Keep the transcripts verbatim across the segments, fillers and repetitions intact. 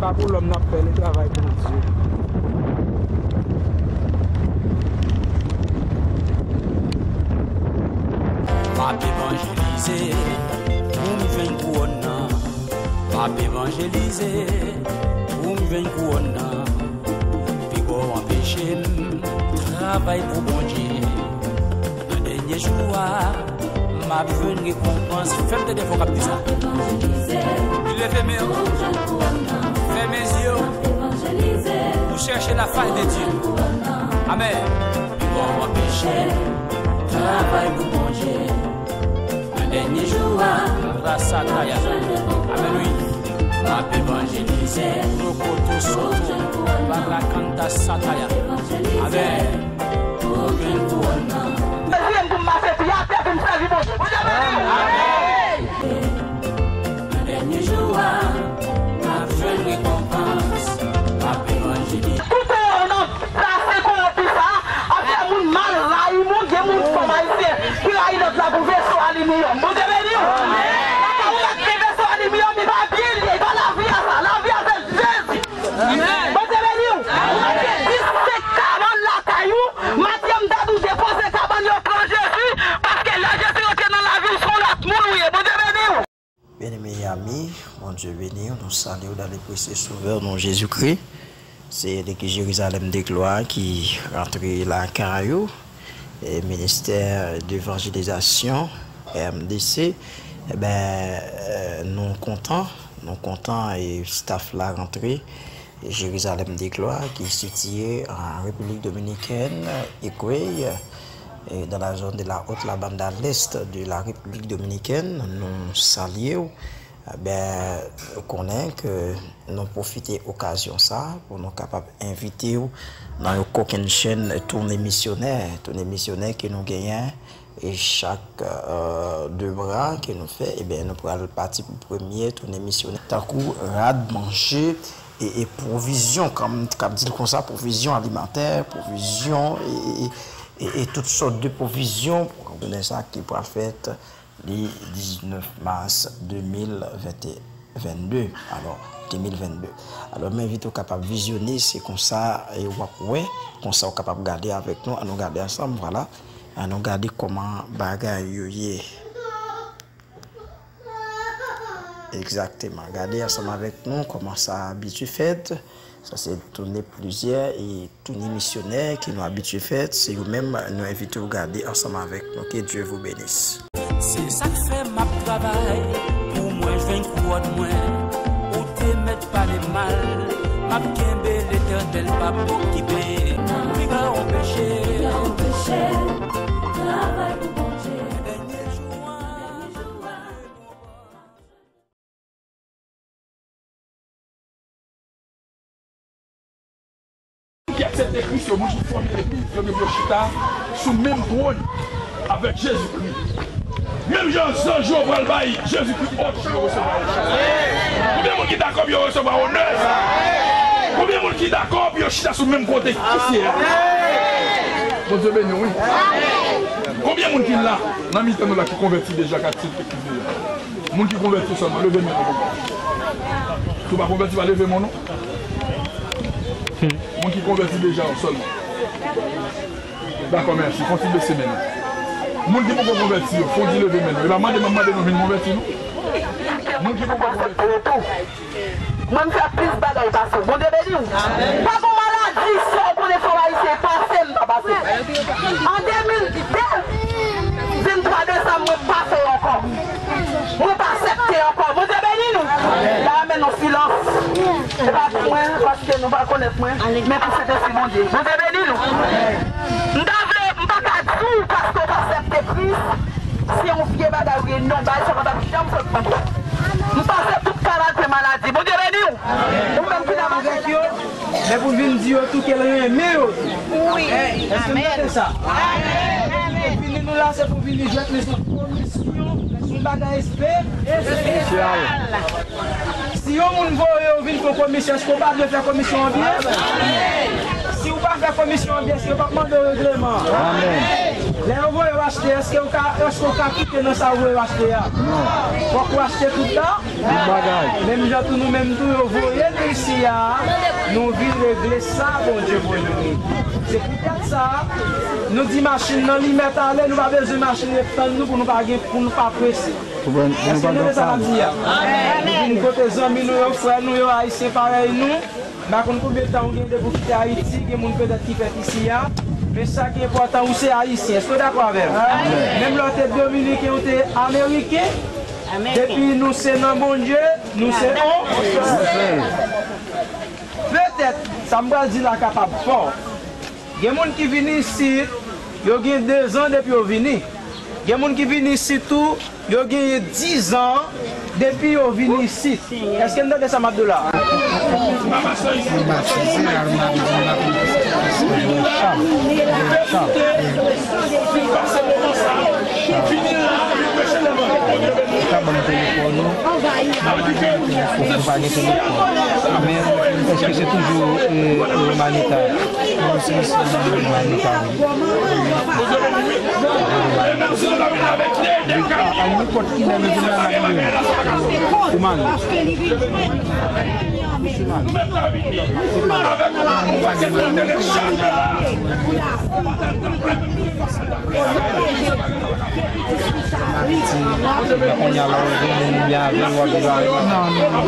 Pa pou lòm n ap fè, le travay pou Bondye. M ap evanjelize pou m jwenn kouwòn nan. M ap evanjelize pou m jwenn kouwòn nan. Piga w anpeche m travay pou Bondye. Nan dènye jou a, m ap jwenn rekonpans. Fè m tande vwa k ap di sa. Li leve men l. Fèmen zye w. Pou chèche la fas de Dye. Amèn. Piga w anpeche m travay pou Bondye. Nan dènye jou a, grasa taya. Amèn, wi. M ap evanjelize. Rokoto soto, barakanta sataya. Amèn. Pou gen kouwòn nan. Mezire m pou m mache pi atè pou m sèvi Bondye. Bondye beni w. Amèn. Nan dènye jou a, m ap jwenn rekonpans. M ap evanjelize. Koute yo non. Sa se kowonpi sa, ap fè moun mal, rayi moun, gen moun fanm ayisyen ki rayi lòt la pou veso alimiyòm. Bondye beni w. Papa ou mèt gen veso alimiyòm, li pa byen, li pa lavi a sa. Lavi a se Jezi. Bondye beni w. Ou mèt gen disenk kabann lakay ou, maten an m ta di w depoze kabann yo pran Jezi, paske lè Jezi rantre nan lavi w, se yon lòt moun ou ye. Bondye beni w. Bien-aimé ami, Bondye beni w, nou salye w dans le précieux Sauveur, non Jezikri. Se legliz Jerizalèm de Glwa ki rantre lakay ou, e Ministè Devanjelizasyon, M D C. Eben, eh, nou kontan, nou kontan, e staff la rantre. Jerizalèm de Glwa, ki sitiye an Repiblik Dominikèn, Higüey, e dans la zone de la Haute Labanda, l'est de la République Dominicaine, nou salye w. Ben, konnen ke nou pwofite okazyon sa pou nou kapab envite w nan yon kokennchenn toune misyonè, toune misyonè ke nou genyen e chak, euh, de bra ke nou fè, ebyen, nou pral pati pou premye tounen misyonè. Tankou rad, manje, e, e pwovizyon, kòm m t kab di l konsa, pwovizyon alimantè, pwovizyon, e, e, e, e tout sòt de pwovizyon pou tounen sa ki pral fèt le diznèf mas de mil vennde. Alò, de mil vennde. Alò, m envite w kapab vizyone, se konsa, e, w ap wè, konsa w kapab gade avèk nou. Ann nou gade ansanm, vwala. Ann nou gade kòman bagay yo ye. Egzakteman. Gade ansanm avèk nou kòman sa abitye fèt. Sa se tounen plizyè e tounen misyonè ke nou abitye fèt. Se yo menm nou envite w gade ansanm avèk nou. Que Dieu vous bénisse. Se sa k fè m ap travay pou mwen jwenn kouwòn mwen. Ou te mèt pale m mal, m ap kenbe Letènèl p ap okipe. Piga w anpeche travay pou Bondye. Dènye jou an. Ki aksepte Kris yo, moun ki fòme legliz yo, gen pou yo chita sou menm twòn avèk Jezikri. Menm jan zanj yo pral bay Jezikri òd pou yo resevwa yo chita. Konbyen moun ki dakò pou yo resevwa onè sa? Konbyen moun ki dakò pou yo chita sou menm kote Kris ye a? Bondye beni w, wi. Konbyen moun ki la, nan mitan nou la, ki konvèti deja, k aksepte Kris deja? Moun ki konvèti sèlman, leve men nou. Si w pa konvèti, pa leve men w, non. Moun ki konvèti deja, sèlman. Dakò, mèsi. Fon ti bese men nou. Moun ki poko konvèti yo, fon ti leve men nou. E pa mande, m ap mande nou vin konvèti, non. Moun ki poko konvèti. Mwen, m fè plis bagay pase w. Bondye beni w. Pa gon maladi sa w konnen fanm ayisyen pase m pa pase. An de mil de, venntwa desanm, mwen pase w ankò. Mwen pa aksepte ankò. Bondye beni nou. La, men nou silans. Se pa pou mwen, paske nou pa konèt mwen. Men pou Sentespri Bondye. Bondye beni nou. M ta vle, m pa ka di w paske w pa aksepte Kris. Se yon vye bagay ou ye, non, bagay sa pa t ap janm sot nan bouch. M pase tout kalite maladi. Bondye beni w. Ou menm ki nan avèk yo, men pou vin di yo tou ke l renmen yo tou. Wi. Èske nou tande sa? Amèn. Vini nou la, se pou vini jwenn nou sou komisyon, sou bagay espe-, espesyal. Si yon moun voye w vin fè komisyon, èske w pa dwe fè komisyon an byen? Si w pa fè komisyon an byen, èske yo p ap mande w regleman? Amèn. Lè yo voye w achte, èske w ka, èske w ka kite nan sa yo voye w achte a? Non. Fòk ou achte tout la? Tout bagay. Menm jan tou nou menm tou, yo voye nou isi a, nou vin regle sa Bondye voye nou. Se poutèt sa, nou di machin nan li mèt ale, nou pa bezwen machin ret tann nou pou nou pa gen, pou nou pa prese. Pou nou, pou nou pa gen sa m ap di a. Nou vin kote zanmi nou yo, frè nou yo, ayisyen parèy nou. M pa konn konbyen tan ou gen depi w kite Ayiti, gen moun petèt ki fèt isi a. Men sa ki enpòtan, ou se ayisyen. Èske w dakò avè m? Menm lè w te dominiken, ou te ameriken, depi nou se nan Bondye, nou se on. Petèt, sa m pral di la kapab fò. Gen moun ki vini isit, yo gen dezan depi yo vini. Gen moun ki vini isit tou, yo genyen dizan depi yo vini isit. Èske n tande sa m ap di w la? M batize, alò m ap di m ap Ou ka ban m telefòn ou. Mwen pa gen telefòn. Men èske se toujou, eh, Manita? Manita, wi. A, a nenpòt kilè nou vin la, n ap jwenn ou. Ou Mani. Kounye a la, ou gen moun li avè l, w ap viv avè l. Non, non, non.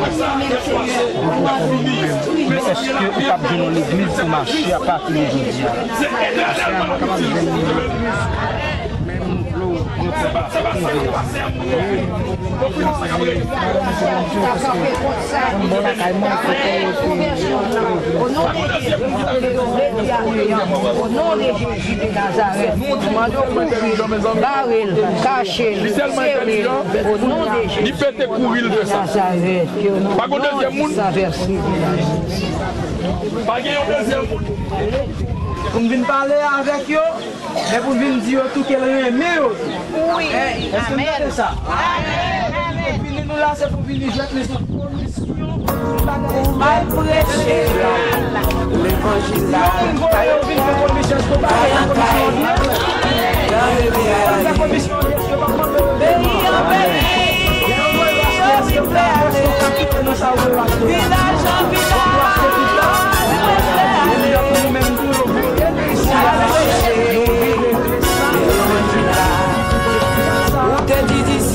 Men èske ou p ap jwenn yon legliz pou mache a pati de jodi a? Mache a, nou kapab jwenn yon legliz, men nou vle w pran kontak pou kouvè. Yon bò lakay mwen, se pou yo te O non de Jezi, nou te leve a priye. O non de Jezi de Nazarèt, nou mande w kouvri l, bare l, kache l, sere l. O non de Jezi de Nazarèt, ke w nan non ki san vèse. Pa gen yon dezyèm moun. Pou m vin pale avèk yo, men pou vin di yo tou ke l renmen yo tou. Wi. Èske n tande sa? Amèn. Vini nou la, se pou vini jwenn nou sou komisyon pou bagay. Al preche levanjil la. Yon moun voye yo vin fè komisyon, èske w pa fè komisyon byen? Fè komisyon byen, èske w pa mande yo vin? Peyi an peyi, yo vle ale. Vin ajan, vin ajan.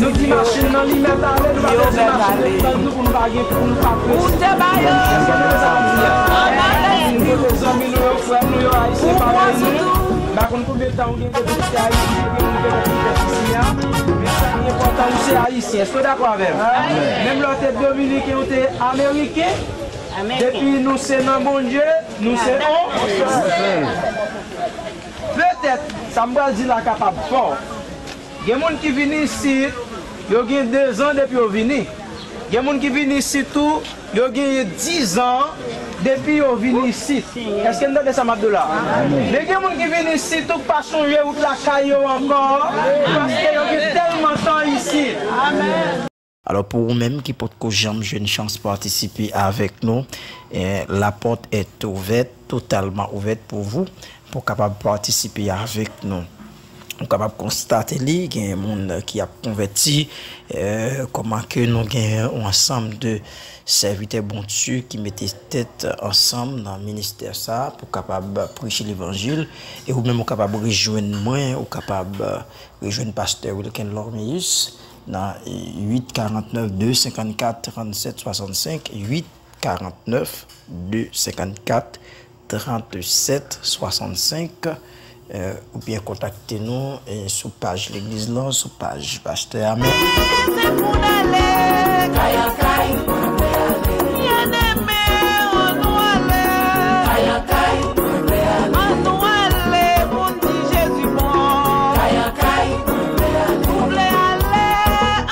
Nou di machin nan li mèt ale, nou pa bezwen machin ret tann nou pou nou pa gen, pou nou pa prese. Ou te ba yo. Kote zanmi nou yo, frè nou yo, ayisyen parèy nou. M pa konn konbyen tan ou gen depi w kite Ayiti, gen moun ki fèt isi a. Men sa ki enpòtan, ou se ayisyen. Èske w dakò avè m? Menm lè w te dominiken, ou te ameriken, depi nou se nan Bondye, nou se on. Petèt, sa m pral di la kapab fò. Gen moun ki vini isit, yo gen dezan depi yo vini. Gen moun ki vini isit tou, yo genyen dizan depi yo vini isit. Èske n tande sa m ap di w la? Men gen moun ki vini isit tou, k pa sonje wout lakay yo ankò, paske yo gen tèlman tan isit. Alò, pou ou menm ki potko janm jwenn chans patisipe avèk nou, eh, la porte est ouverte, totalement ouverte pour vous, pou w kapab patisipe avèk nou. Ou kapab konstate li, gen moun ki ap konvèti, eh, kòman ke nou gen yon ansanm de sèvitè Bondye ki mete tèt ansanm nan ministè sa a pou kapab preche levanjil. E ou menm, ou kapab rejwenn mwen, ou kapab rejwenn pastè Wilken Lormeus nan uit karant nèf de senkannkat trannsèt swasannsenk, uit karant nèf de senkannkat trannsèt swasannsenk, eh, oubyen kontakte nou, eh, sou paj legliz lan, sou paj pastè a. Men Se pou n ale. Kay an kay, mwen vle ale. Byeneme, ann nou ale. Kay an kay, mwen vle ale. Ann nou ale pou n di Jezi bon. Kay an kay, mwen vle ale. Ou vle ale,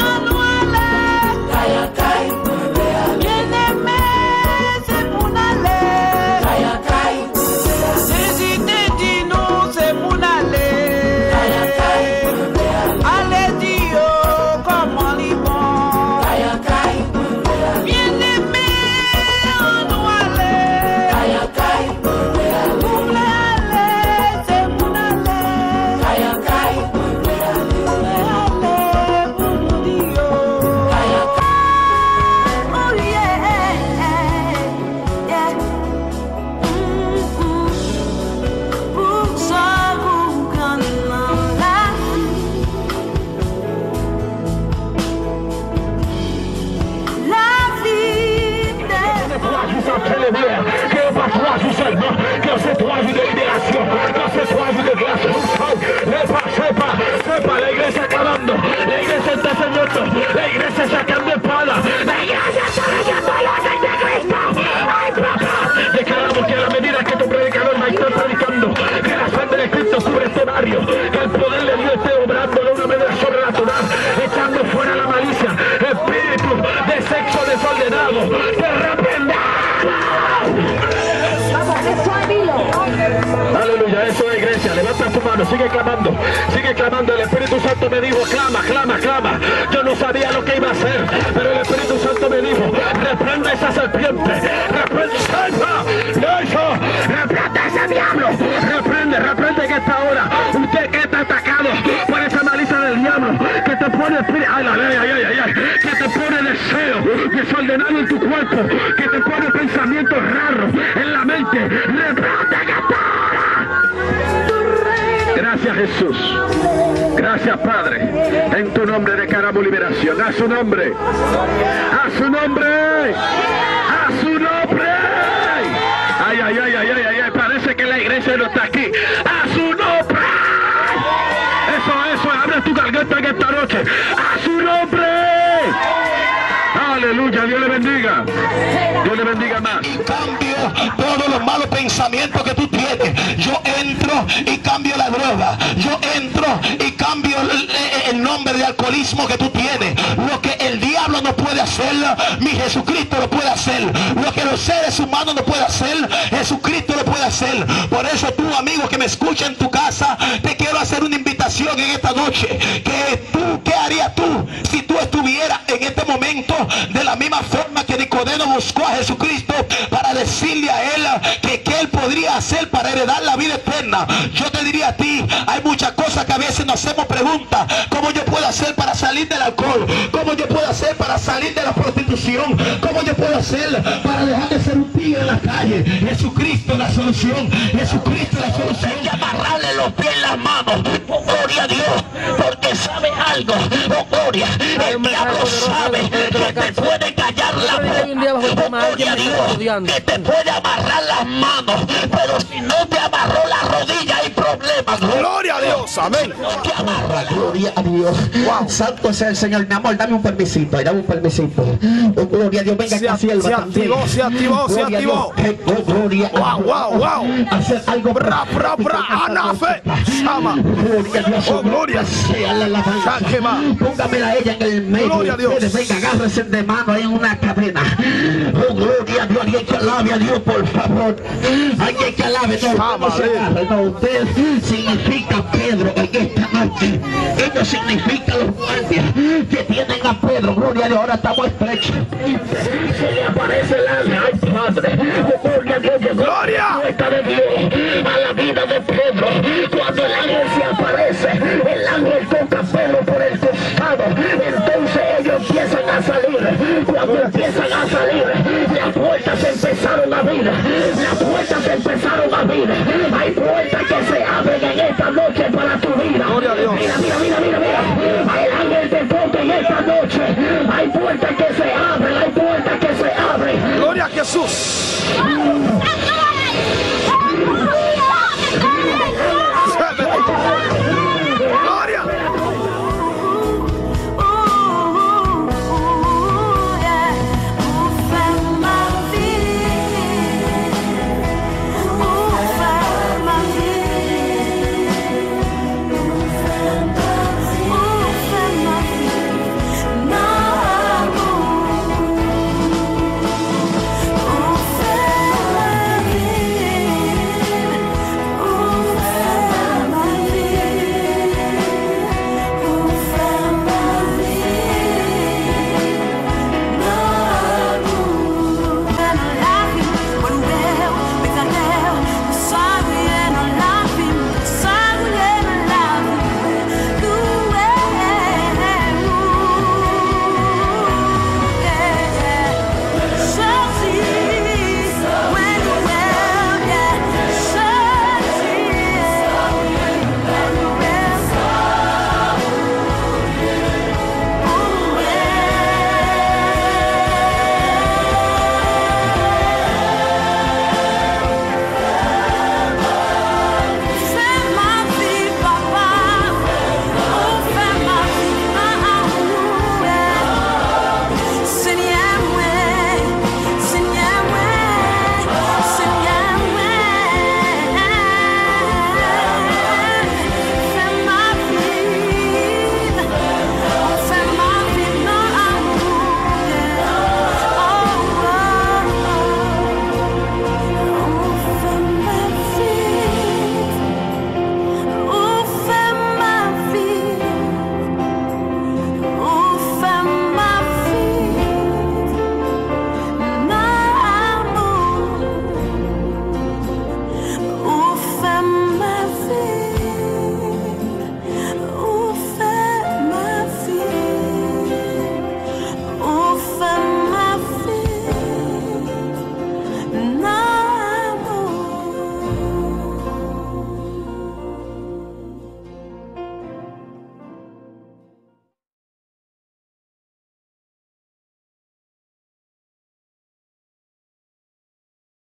ann nou ale. Kay an kay, mwen vle ale. Byeneme, se pou n ale. Kay an kay, mwen vle ale. Jezi te di nou se pou n ale. Kay an kay, mwen vle ale. Ale di yo kòman li bon. Liberación, hace tu ayuda, gracias, un shout, le pase pa, sepa, la iglesia clamando, la iglesia está enseñando, la iglesia sacando espada, la iglesia está leyendo la ley de Cristo. Ay, papá, declaramos que a la medida que tu predicador va a estar predicando, que la sangre de Cristo cubre este barrio, que el poder de Dios esté obrando de una manera sobrenatural, echando fuera la malicia, espíritu de sexo desordenado, te reprendemos. Aleluya, eso es iglesia. Levanta tu mano, sigue clamando, sigue clamando. El Espíritu Santo me dijo, clama, clama, clama. Yo no sabía lo que iba a hacer, pero el Espíritu Santo me dijo, reprende esa serpiente, reprende, reprende ese diablo, reprende, reprende en esta hora. Usted que está atacado por esa malicia del diablo, que te pone, ay, ay, ay, ay, ay, que te pone deseo desordenado en tu cuerpo, que te pone pensamientos raros en la mente, reprende en esta hora. Gracias, Jesús. Gracias, Padre. En tu nombre declaramos liberación. A su nombre. A su nombre. A su nombre. Ay, ay, ay, ay, ay, ay, ay. Parece que la iglesia no está aquí. A su nombre. Eso, eso. Abre tu garganta en esta noche. A su nombre. Aleluya. Dios le bendiga. Dios le bendiga más. Cambio todos los malos pensamientos que tú tienes. Yo entro y cambio la droga. Yo entro y cambio el, el, el nombre de alcoholismo que tú tienes. Lo que el diablo no puede hacer, mi Jesucristo lo puede hacer. Lo que los seres humanos no pueden hacer, Jesucristo lo puede hacer. Por eso tú, amigo que me escucha en tu casa, te quiero hacer una invitación en esta noche. Que tú, ¿qué harías tú si tú estuvieras en este momento de la misma forma que Nicodemo buscó a Jesucristo para decirle a él que qué él podría hacer para heredar la vida eterna? Yo te diría a ti, hay muchas cosas que a veces nos hacemos preguntas, ¿cómo yo puedo hacer para salir del alcohol? ¿Cómo yo puedo hacer para salir de la prostitución? ¿Cómo yo puedo hacer para dejar de ser un tigre en la calle? Jesucristo es la solución. Jesucristo es la solución. Hay que amarrarle los pies y las manos. Oh, gloria a Dios. Porque sabe algo, oh gloria, el diablo sabe que te puede callar la boca, oh gloria a Dios, que te puede amarrar las manos, pero si no te amarró la rodilla hay problemas. Gloria a Dios, amén. No te amarra, gloria a Dios. Wow. Santo sea el Señor, mi amor, dame un permisito, dame un permisito. Oh gloria a Dios, venga esta sierva también. Se activó, se activó, se activó. Oh gloria a Dios. Wow, wow, wow. Hacer algo. Bra, bra, bra, anafe. Sama. Oh, gloria sea la alabanza. Shakema. Póngamela a ella en el medio. Gloria a Dios. Ustedes, venga, agárrense de mano ahí en una cadena. Oh, gloria a Dios. Alguien que alabe a Dios, por favor. Alguien que alabe. No, usted no se agarre. No, usted significa Pedro en esta noche. Esto significa los guardias que tienen a Pedro. Gloria a Dios. Ahora estamos estrechos. Se le aparece el ángel. Ay, Padre. Oh, gloria a Dios. Llegó la respuesta de Dios a la vida de Pedro. Cuando el ángel se aparece, el ángel toca a Pedro por el costado. Entonces ellos empiezan a salir. Cuando empiezan a salir, las puertas se empezaron a abrir. Las puertas se empezaron a abrir. Hay puertas que se abren en esta noche para tu vida. Gloria a Dios. Mira, mira, mira, mira, mira. El ángel te toca en esta noche. Hay puertas que se abren, hay puertas que se abren. Gloria a Jesús.